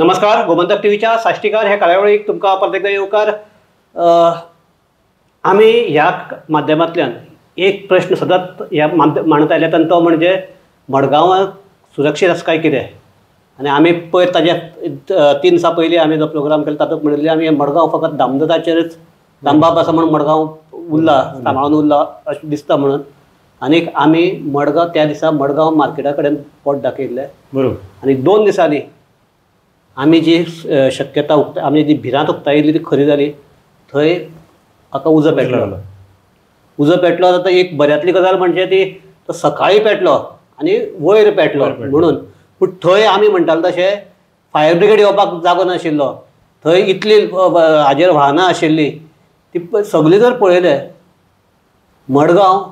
नमस्कार, गोमंतक टीव्हीच्या साश्टीकार ह्या कार्यावळीक तुमकां परत एकदां येवकार. आमी ह्या माध्यमांतल्यान एक प्रश्न सदांच ह्या मांडत आयल्यात आनी तो म्हणजे मडगांवां सुरक्षीत आसा काय कितें. आनी आमी पयर ताज्या 3 दिसां पयलीं आमी जो प्रोग्राम केलो तातूंत म्हणिल्लें आमी मडगांव फकत दामदाचेरच दामबाब आसा म्हणून मडगांव उरला, सांबाळून उरला अशें दिसता म्हणून. आनीक आमी मडगांव त्या दिसा मडगांव मार्केटा कडेन पोट दाखयल्लें बरोबर. आनी 2 दिसांनी आमी जी शक्यता आमी जी भिरांत उक्तायिल्ली ती खरी जाली. थंय आतां उजो पेटलो. उजो पेटलो आतां एक बऱ्यांतली गजाल म्हणजे ती तो सकाळीं पेटलो आनी वयर पेटलो म्हणून. पूण थंय आमी म्हणटाले तशें फायर ब्रिगेड येवपाक जागो नाशिल्लो. थंय इतली हाजेर वाहनां आशिल्लीं ती सगळीं जर पळयलें मडगांव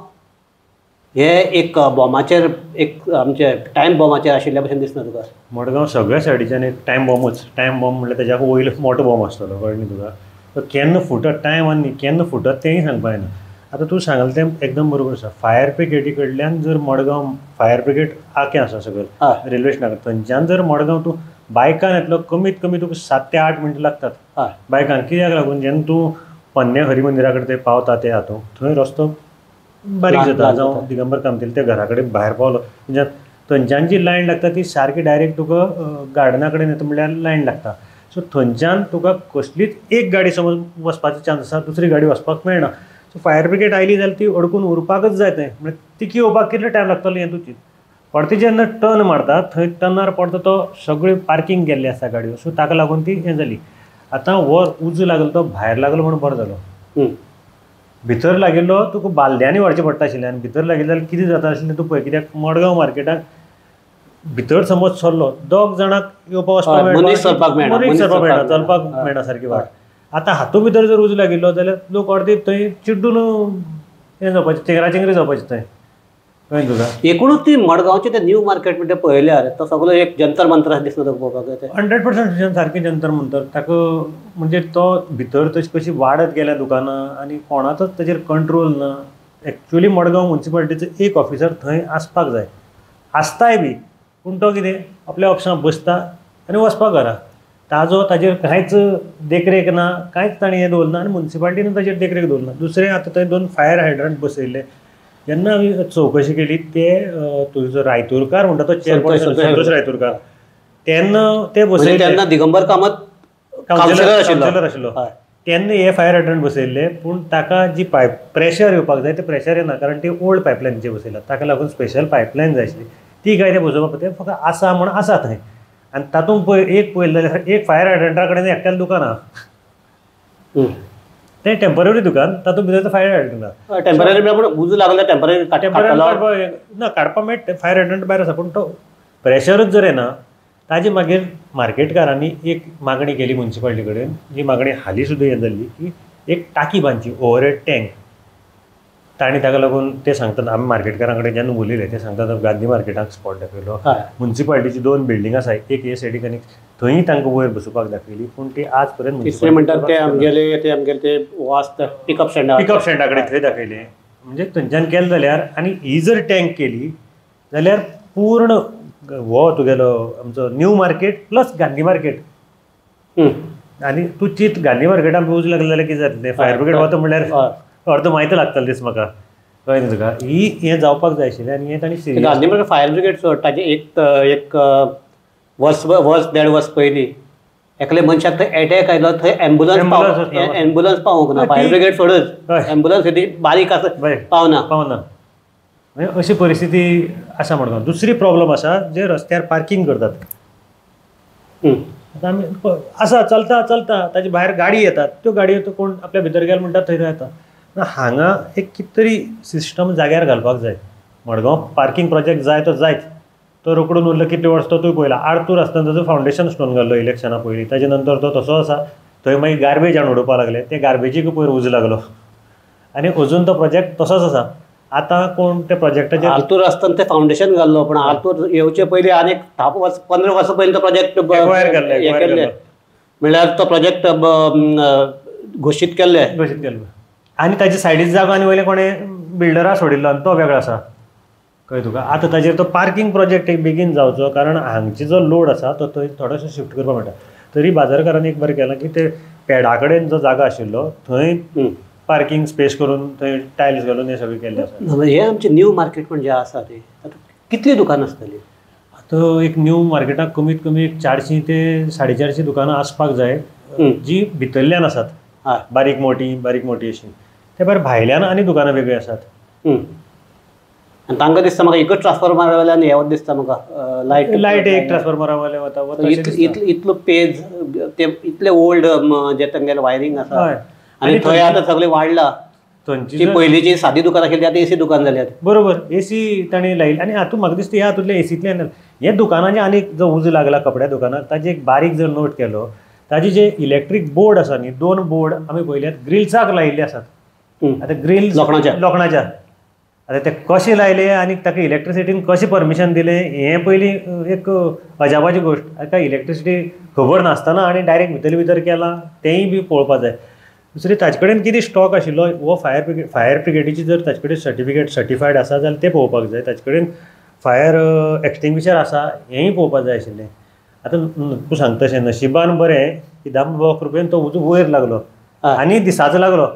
हे एक बॉमाचेर एक आमचे टायम बॉमाचेर आशिल्ल्या भशेन दिसना तुका. मडगांव सगळ्या सायडीच्यान एक टायम बॉमूच. टायम बॉम म्हणल्यार तेज्या वयलो मोठो बॉम आसतलो, कळ्ळें न्ही तुका. तो केन्ना फुटत टायम आनी केन्ना फुटत तेंय सांगपा येना. आतां तूं सांगलें तें एकदम बरोबर आसा. फायर ब्रिगेडी कडल्यान जर मडगांव फायर ब्रिगेड आकें आसा सगळें रेल्वे स्टेशना कडेन, थंयच्यान जर मडगांव तूं बायकान येतलो कमीत कमी तुका 7 ते 8 मिनटां लागतात बायकान. कित्याक लागून जेन्ना तूं पन्ने हरी मंदिरा कडेन ते पावता ते हातूंत थंय रस्तो बारीक जाता. जावं दिगंबर कामतील त्या घरा कडेन भायर पावलो म्हणजे थंयच्यान जी लायन लागता ती सारकी डायरेक्ट तुका गार्डना कडेन येता म्हणल्यार लायन लागता. सो थंयच्यान तुका कसलीच एक गाडी समज वचपाचो चान्स आसा, दुसरी गाडी वचपाक मेळना. सो फायर ब्रिगेड आयली जाल्यार ती अडकून उरपाकच जाय थंय. म्हणल्यार तिकी येवपाक कितलो टायम लागतलो हें तूं चिंत. परती जेन्ना टर्न मारता थंय टर्नार पडटा तो सगळी पार्कींग केल्ली आसा गाडयो. सो ताका लागून ती हें जाली. आतां हो उजो लागलो तो भायर लागलो म्हणून बरो जालो. भितर लागिल्लो तुका बालद्यांनी व्हरचें पडटा आशिल्लें आनी भितर लागिल्लें जाल्यार कितें जाता आशिल्लें तूं पळय. कित्याक मडगांव मार्केटाक भितर समज सरलो 2 जाणांक येवपाक वचपाक मेळना, मनीस सरपाक मेळना, चलपाक मेळना सारकी वाट. आतां हातूंत भितर जर उजो लागिल्लो जाल्यार लोक अर्दे थंय चिड्डून हें जावपाचें, चिंगरा चिंगरी जावपाचें थंय. कळ्ळें तुका. एकूणच ती मडगांवचें तें न्यू मार्केट म्हणटा पळयल्यार तो सगळो एक जंतर मंतर दिसना तुका पळोवपाक. 100% सारकें जंतर मंतर. ताका म्हणजे तो भितर तशी कशी वाडत गेल्या दुकानां आनी कोणाचोच ताचेर कंट्रोल ना. एक्चुअली मडगांव म्युनिसिपालिटीचो एक ऑफिसर थंय आसपाक जाय, आसताय बी, पूण तो कितें आपल्या ऑफिसांत बसता आनी वचपाक घरा. ताजो ताजेर कांयच देखरेख ना, कांयच ताणें हें दवरना आनी म्युनिसिपालिटीन ताजेर देखरेख दवरना. दुसरें आतां थंय 2 फायर हायड्रंट बसयल्ले. जेन्ना आमी चवकशी केली ते तुजो रायतुरकार म्हणटा तो चेअरपर्सन संतोष रायतुरकार, तेन्ना ते बसयल्ले. तेन्ना दिगंबर कामत कावन्सिलर आशिल्लो तेन्ना हे फायर हायड्रंट बसयल्ले. पूण ताका जी पायप प्रेशर येवपाक जाय ते प्रेशर येना, कारण ती ओल्ड पायपलायनीचेर बसयला. ताका लागून स्पेशल पायपलायन जाय आशिल्ली, ती काय ते बसोवपाक ते फक्त आसा म्हूण आसा थंय. आनी तातूंत पळय एक पळयलें जाल्यार एक फायर हायड्रंटा कडेन एकट्यालें दुकान आहा, तें टेंपररी दुकान, तातूंत भितर फायर हायड्रंट टेंपररी म्हणल्यार उजो लागलो टेंपररी ना काडपाक मेळटा, फायर हायड्रंट भायर आसा, पूण तो प्रेशरूच जर येना. ताजे मागीर मार्केटकारांनी एक मागणी केली म्युनिसिपालिटी कडेन, जी मागणी हालीं सुद्दां हें जाल्ली की एक टाकी बांदची, ओवरहेड टँक. तांणी ताका लागून ते सांगतात आमी मार्केटकारां कडेन जेन्ना उलयले ते सांगतात गांधी मार्केटाक स्पॉट दाखयलो, म्युनिसिपालिटीची 2 बिल्डिंग आसा, एक हे सायडीक आनी थंय तांकां वयर बसोवपाक दाखयली, पूण ती आज पर्यंत तिसरें म्हणटात ते आमगेले ते आमगेले ते वास्त पिकअप स्टँडा पिकअप स्टँडा कडेन थंय दाखयले. म्हणजे थंयच्यान केलें जाल्यार आनी ही जर टँक केली जाल्यार पूर्ण हो तुगेलो आमचो new market plus Gandhi market. आनी तूं चीत गांधी मार्केटान उजो लागलो जाल्यार कितें जातलें, फायर ब्रिगेड वता म्हणल्यार अर्द मायती लागतलें दीस म्हाका. कळ्ळें न्ही तुका. ही हें जावपाक जाय आशिल्लें आनी हें तांणी serious Gandhi market fire brigade सोड, ताजें एक एक वर्स वर्स 1.5 वर्स पयलीं एकले मनशाक थंय एटॅक आयलो, थंय एम्बुलन्स एम्बुलन्स पावूंक ना. फायर ब्रिगेड सोडच, एम्बुलन्स बारीक आसा पावना पावना. म्हणजे अशी परिस्थिती आसा मडगांव. दुसरी प्रॉब्लम आसा जे रस्त्यार पार्कींग करतात. आतां आमी आसा चलता चलता ताजे भायर गाडी येतात, त्यो गाडयो कोण आपल्या भितर गेले म्हणटा थंय येता. हांगा एक कितें तरी सिस्टम जाग्यार घालपाक जाय. मडगांव पार्कींग प्रोजेक्ट जाय तो जायच, तो रोकडून उरलो कितले वर्स तो तुवें पळयला. आर्तूर आसतना ताजो फावंडेशन स्टोन घाल्लो इलेक्शना पयलीं, ताजे नंतर तो तसो आसा. थंय मागीर गार्बेज हाडून उडोवपाक लागले, ते गार्बेजीक पयर उजो लागलो आनी अजून तो प्रोजेक्ट तसोच आसा. आतां कोण त्या प्रोजेक्टाचेर आर्तूर आसतना ते फावंडेशन घाल्लो, पूण आर्तूर येवचे पयलीं आनी 10 वर्स 15 वर्सां पयलीं तो प्रोजेक्ट केल्ले, म्हणल्यार तो प्रोजेक्ट घोशीत केल्ले घोशीत केल्लो. आनी ताजे सायडीक जागो आनी वयले कोणें बिल्डरा सोडिल्लो आनी तो वेगळो आसा. कळ्ळें तुका. आतां ताजेर तो पार्किंग प्रोजेक्ट एक बेगीन जावचो, कारण हांगचे जो लोड आसा तो थंय थोडोसो शिफ्ट करपाक मेळटा. तरी बाजारकारांनी एक बरें केलां की ते पेडा कडेन जो जागा आशिल्लो थंय पार्किंग स्पेस करून थंय टायल्स घालून हें सगळें केल्लें आसा. हे आमचें न्यू मार्केट पण जें आसा तें आतां कितलीं दुकानां आसतलीं? आतां एक न्यू मार्केटाक कमीत कमी एक 400 ते 450 दुकानां आसपाक जाय, जी भितरल्यान आसात, बारीक मोटी बारीक मोटी अशीं. ते भायर भायल्यान आनी दुकानां वेगळीं आसात. आनी तांकां दिसता म्हाका एकच ट्रान्सफॉर्मरा वयल्यान हें दिसता म्हाका, लायट लायट एक ट्रान्सफॉर्मरा वयल्यान वता. इतलो पेज ते इतले ओल्ड जे तांगेलें वायरींग आसा आनी थंय आतां सगळें वाडलां. थंयची पयलींची सादी दुकान आशिल्ली आतां एसी दुकान जाल्यात. बरोबर, एसी ताणें लायली. आनी हातूंत म्हाका दिसता ह्या हातूंतल्या एसींतल्यान हे दुकानाचें आनी जो उजो लागला कपड्या दुकानाक, ताजें एक बारीक जर नोट केलो, ताजे जे इलेक्ट्रीक बोर्ड आसा न्ही, 2 बोर्ड आमी पळयल्यात ग्रिल्साक लायिल्ले आसात. आतां ग्रील लोखणाच्या, लोखणाच्या आतां ते कशे लायले आनी ताका इलेक्ट्रिसिटीन कशें परमिशन दिलें हें पयलीं एक अजापाची गोश्ट. आतां इलेक्ट्रिसिटी खबर नासतना आनी डायरेक्ट भितर भितर केलां तेंय बी पळोवपा जाय. दुसरें ताजे कडेन कितें स्टॉक आशिल्लो हो फायर ब्रिगेडीची जर ताजे कडेन सर्टिफिकेट सर्टिफायड आसा जाल्यार तें पळोवपाक जाय. ताजे कडेन फायर एक्सटिंग्विशर आसा हेंय पळोवपाक जाय आशिल्लें. आतां तूं सांगता तशें नशिबान बरें की दामबाबा कृपेन तो उजो वयर लागलो आनी दिसाचो लागलो.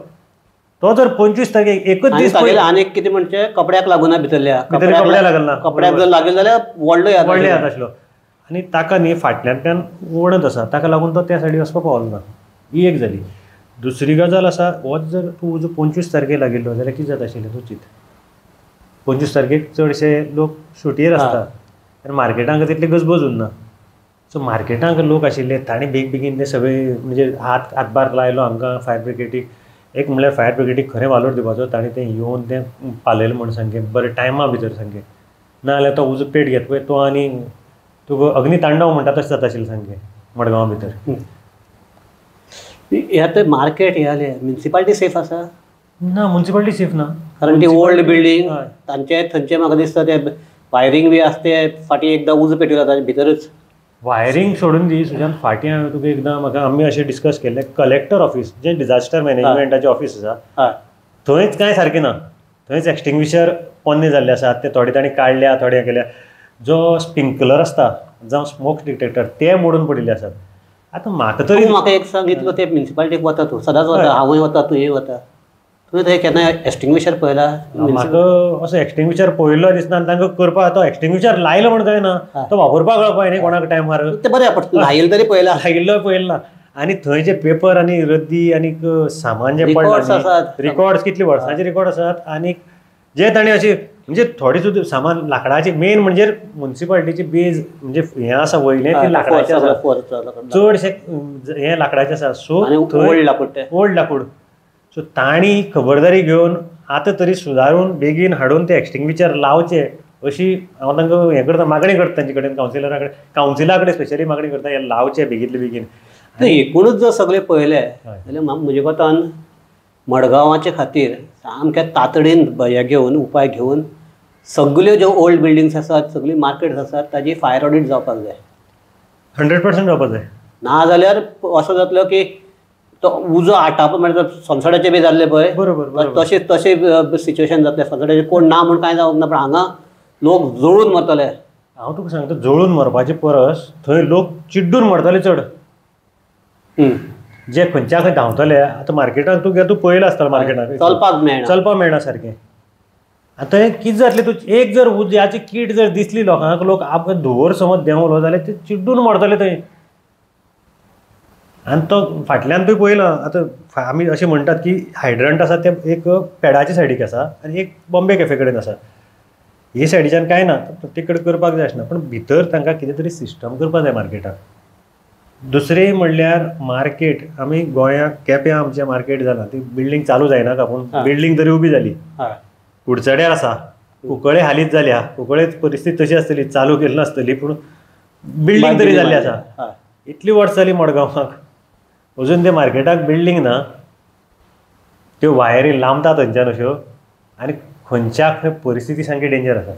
तो जर 25 तारखेक एकच दीस आनी कितें म्हणजे कपड्याक लागूना, भितरल्या कपड्याक लागना, कपड्याक जर लागेल जाल्यार व्हडलो व्हडलो याद आसलो. आनी ताका न्ही फाटल्यान वणत आसा, ताका लागून तो त्या सायडीन वचपाक पावलो ना. ही एक जाली. दुसरी गजाल आसा, हो जर तूं उजो 25 तारखेक लागिल्लो जाल्यार कितें जाता आशिल्लें तूं चिंत. 25 तारखेक चडशे लोक सुटयेर आसता आनी मार्केटांक तितली गजबज उरना. सो मार्केटांक लोक आशिल्ले ताणें बेग बेगीन ते सगळे म्हणजे हातभार लायलो हांकां फायर ब्रिगेडीक. एक म्हणल्यार फायर ब्रिगेडीक खरें वालोर दिवपाचो, ताणें तें येवन तें पालयलें म्हण सामकें बरें टायमा भितर सामकें. ना जाल्यार तो उजो पेट घेत पळय तो आनी तुका अग्नितांडव म्हणटा तशें जाता आशिल्लें सामकें मडगांवा भितर. हे आतां मार्केट हें जालें, म्युनिसिपालिटी सेफ आसा ना? म्युनिसिपालिटी सेफ ना, कारण ती ओल्ड बिल्डींग तांचे थंयचे म्हाका दिसता ते वायरींग बी आसा ते फाटीं एकदां उजो पेटयलो ताजे भितरच. वायरींग सोडून दी सुजान, फाटीं हांवें तुका एकदां म्हाका आमी अशें डिस्कस केल्लें, कलेक्टर ऑफिस जें डिजास्टर मॅनेजमेंटाचें ऑफिस आसा थंयच कांय सारकें ना. थंयच एक्सटिंग्विशर पोन्ने जाल्ले आसात, ते थोडे ताणें काडल्या, थोडे हें केल्या. जो स्प्रिंकलर आसता जावं स्मोक डिटेक्टर ते मोडून पडिल्ले आसात. आतां म्हाका तरी म्हाका एक सांग, इतलो ते म्युनिसिपालिटीक वता तूं, सदांच वता, हांवूय वता, तूंय वता, तुवें थंय केन्ना एक्सटिंग्विशर पळयला? म्हाका असो एक्सटिंग्विशर पळयल्लो दिसना आनी तांकां करपाक तो एक्सटिंग्विशर लायलो म्हण जायना, तो वापरपाक कळपा न्ही कोणाक टायमार. तें बरें पडटा, लायिल्लो तरी पळयला, लायिल्लो पळयला. आनी थंय जे पेपर आनी रद्दी आनी सामान जें पडलां, रिकॉर्ड्स कितले वर्सांचे रिकॉर्ड आसात. आनी जे ताणें अशें म्हणजे थोडे सुद्दां सामान लांकडाचें, मेन म्हणजे म्युनिसिपालिटीची बेज म्हणजे हें आसा वयलें तें लांकडाचें आसा, चडशें हें लांकडाचें आसा. सो ओल्ड लांकूड, ओल्ड लांकूड. सो तांणी खबरदारी घेवन आतां तरी सुदारून बेगीन हाडून ते एक्सटिंग्विशर लावचे अशी हांव तांकां हें करता, मागणी करता तांचे कडेन, कावन्सिलरा कडेन, कावन्सिला कडेन स्पेशली मागणी करता, हें लावचें बेगींतले बेगीन. एकूणच जर सगळें पळयलें जाल्यार म्हजे कोतान मडगांवाचे खातीर सामक्या तातडीन हें घेवन उपाय घेवन सगल्यो ज्यो ओल्ड बिल्डिंग्स आसात, सगळी मार्केट्स आसात ताजी फायर ऑडीट जावपाक जाय. 100% जावपाक जाय. ना जाल्यार असो जातलो की तो उजो आटाप म्हणल्यार सोनसड्याचे बी जाल्ले पळय, बरोबर तशें तशें सिच्युएशन जातलें. सोनसड्याचें कोण ना म्हूण कांय जावंक ना, पण हांगा लोक जळून मरतले. हांव तुका सांगता, जळून मरपाचे परस थंय लोक चिड्डून मरतले चड, जे खंयच्या खंय धांवतले. आतां मार्केटान तूं तूं पळयलां आसतलें, मार्केटान चलपाक मेळना, चलपाक मेळना सारकें. आतां हें कितें जातलें, तूं एक जर उज्याची कीट जर दिसली लोकांक, लोक आप धुंवर समज देंवलो जाल्यार ते चिड्डून मरतले थंय. आनी तो फाटल्यान तुवें पळयलां, आतां आमी अशें म्हणटात की हायड्रंट आसा ते एक पेडाच्या सायडीक आसा आनी एक बॉम्बे कॅफे कडेन आसा. हे सायडीच्यान कांय ना, प्रत्येक कडेन करपाक जाय आसना, पण भितर तांकां कितें तरी सिस्टम करपाक जाय मार्केटाक. दुसरें म्हणल्यार मार्केट, आमी गोंयांत केप्यां आमचें मार्केट जालां, ती बिल्डींग चालू जायना का, पूण बिल्डींग तरी उबी जाली. कुडचड्यार आसा, कुंकळे हालींच जाल्या, कुंकळे परिस्थिती तशी आसतली, चालू केली नासतली, पूण बिल्डींग तरी जाल्ली आसा. इतली वर्सां जाली मडगांवाक, अजून ते मार्केटाक बिल्डींग ना. त्यो वायरी लांबता थंयच्यान अश्यो, आनी खंयच्या खंय परिस्थिती सामकी डेंजर आसा.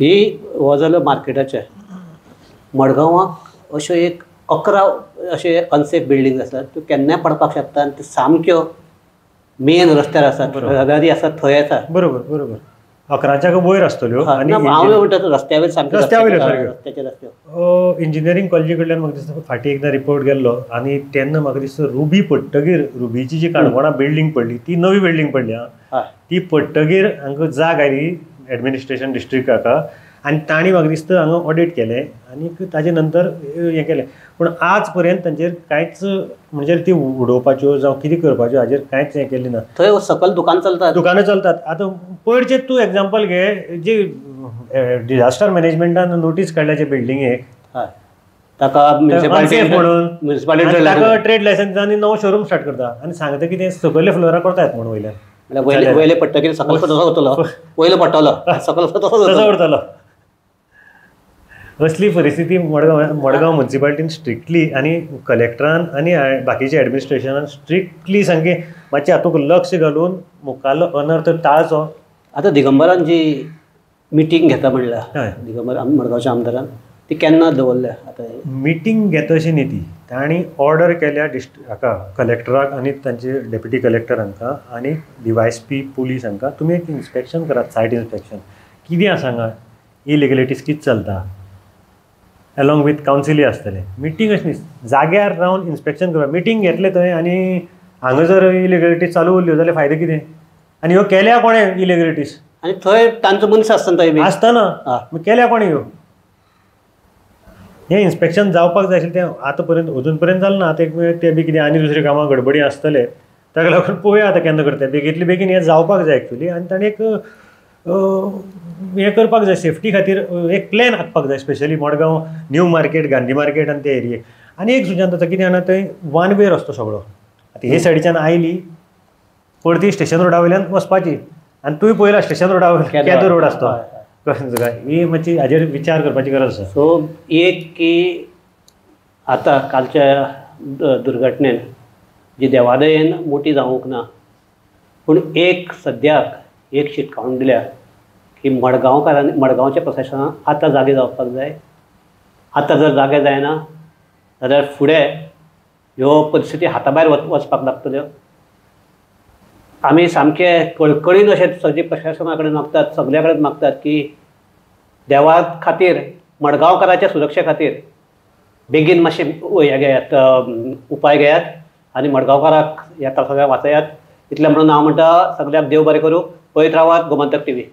ही हो जालो मार्केटाचें. मडगांवाक अश्यो एक 11 अशे अनसेफ बिल्डींग आसात, त्यो केन्नाय पडपाक शकता आनी त्यो सामक्यो मेन रस्त्यार आसा, येरादारी आसा थंय आसा. बरोबर बरोबर, अकराच्या वयर आसतल्यो. आनी हांव म्हणटा रस्त्यावेर सामकें रस्त्यावयल्यो सारक्यो रस्त्याचे. इंजिनियरींग कॉलेजी कडल्यान म्हाका दिसता फाटीं एकदां रिपोर्ट गेल्लो आनी तेन्ना म्हाका दिसता रुबी पडटगीर, रुबीची जी काणकोणा बिल्डींग पडली ती नवी बिल्डींग पडली आं, ती पडटगीर हांकां जाग आयली एडमिनिस्ट्रेशन डिस्ट्रिक्टाका आनी तांणी म्हाका दिसता हांगा ऑडिट केलें आनी ताजे नंतर हें केलें. पूण आज पर्यंत तांचेर कांयच म्हणजे ती उडोवपाच्यो जावं कितें करपाच्यो हाजेर कांयच हें केलें ना. थंय सकल दुकान चलतात, दुकानां चलतात. आतां पयरचें तूं एग्जाम्पल घे, जी डिझास्टर मॅनेजमेंटान नोटीस काडल्या जे बिल्डिंगेक ताका म्हणून म्युनिसिपालिटी ताका ट्रेड लायसन्स आनी नवो शोरूम स्टार्ट करता आनी सांगता की ते सकयल्या फ्लोरार करतात म्हणून वयल्यान वयले वयले पडटकीर सकयल तसो उरतलो, वयलो पडटलो सकयल तसो उरतलो. असली परिस्थिती मडगांव मडगांव म्युनिसिपालिटीन स्ट्रिक्टली आनी कलेक्टरान आनी बाकीच्या एडमिनिस्ट्रेशनान स्ट्रिक्टली सामकें मातशें हातूंत लक्ष घालून मुखाल्लो अनर्थ टाळचो. आतां दिगंबरान जी मिटींग घेता म्हणल्यार, दिगंबर मडगांवच्या आमदारान ती केन्ना दवरल्या? आतां मिटींग घेता अशी न्ही ती, तांणी ऑर्डर केल्या हाका कलेक्टराक आनी तांचे डेप्युटी कलेक्टर हांकां आनी डीवायएसपी पुलीस हांकां, तुमी एक इन्स्पेक्शन करात, सायट इन्स्पेक्शन कितें आसा हांगा, इलिगलिटीज कितें चलता, अलॉंग विथ कावन्सिलूय आसतलें. मिटींग अशें न्ही, जाग्यार रावन इन्स्पेक्शन करप. मिटींग घेतलें थंय आनी हांगा जर इलिगलिटीज चालू उरल्यो जाल्यार फायदो कितें? आनी ह्यो केल्या कोणें इलिगलिटीज? आनी थंय तांचो मनीस आसतना थंय आसतना केल्या कोणें ह्यो? हें इन्स्पेक्शन जावपाक जाय आशिल्लें तें आतां पर्यंत अजून पर्यंत जालें ना. आतां एक तें बी कितें आनी दुसरीं कामां गडबडी आसतले, ताका लागून पळोवया आतां केन्ना करता. बेगींतले बेगीन हें जावपाक जाय एक्चुली आनी ताणें एक हें करपाक जाय, सेफ्टी खातीर एक प्लॅन आंखपाक जाय, specially Madgaon new market, Gandhi market आनी ते एरियेक. आनी एक सुचन जाता कितें जाणा, थंय वन वे रस्तो सगळो. आतां हे सायडीच्यान आयली परती स्टेशन रोडा वयल्यान वचपाची आनी तुवें पळयला स्टेशन रोडा वयल्यान केदो रोड आसता, कळ्ळें तुका? ही मातशी हाजेर विचार करपाची गरज आसा. सो एक की आतां कालच्या दुर्घटनेन जी देवादयेन मोटी जावंक ना, पूण एक सद्याक एक शिटकावण दिल्या की मडगांवकारांनी, मडगांवच्या प्रशासनान आतां जागे जावपाक जाय. आतां जर जागे जायना जाल्यार फुडें ह्यो परिस्थिती हाता भायर वचपाक लागतल्यो. आमी सामके कळकळीन अशें सगळे प्रशासना कडेन मागतात, सगल्या कडेन मागतात की देवा खातीर, मडगांवकाराच्या सुरक्षे खातीर बेगीन मातशें हें घेयात, उपाय घेयात आनी मडगांवकाराक ह्या त्रासांतल्यान वाचयात. इतलें म्हणून हांव म्हणटा सगल्याक देव बरें करूं. पळयत रावात गोमंतक टीव्ही.